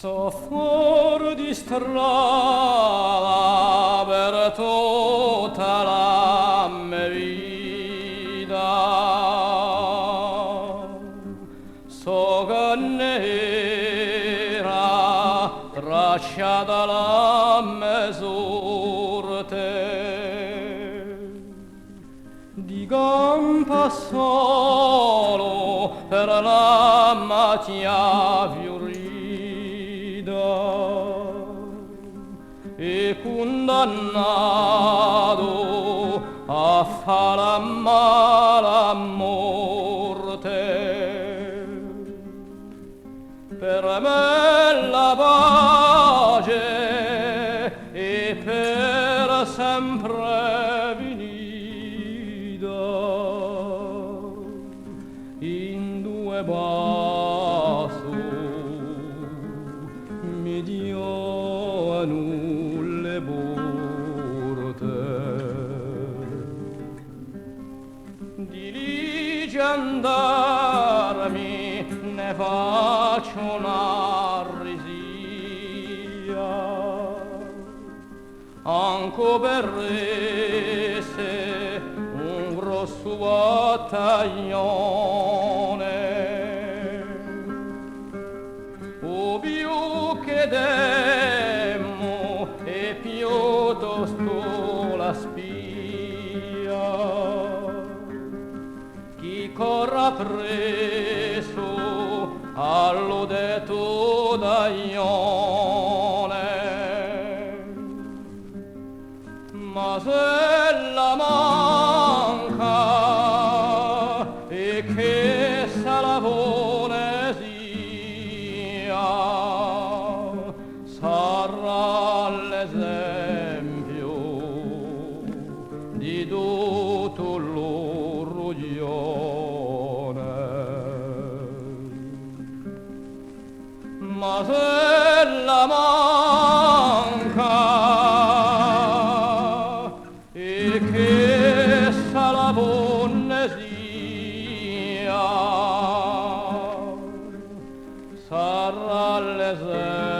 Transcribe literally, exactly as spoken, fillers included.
Sò fora di strada per tutta la me vita. Sò chì n'era tracciata la me sorte. Di campà solu per la matia fiurita è cundannatu à fà la mala morte. Per mè la pace hè per sempre finita, in dui passi mi dianu le porte. Di li ghjandarmi ne facciu una risia, ancu per esse un grossu battaglione. U più chì temu hè piuttostu la spia chì corre appressu à lu dettu taglione. Ma s'ella manca, è chì s'ella pone sia, sarà l'esempiu di tuttu lu rughjone. Ma s'ella manca, è chì s'ella pone sia, sarà l'esempiu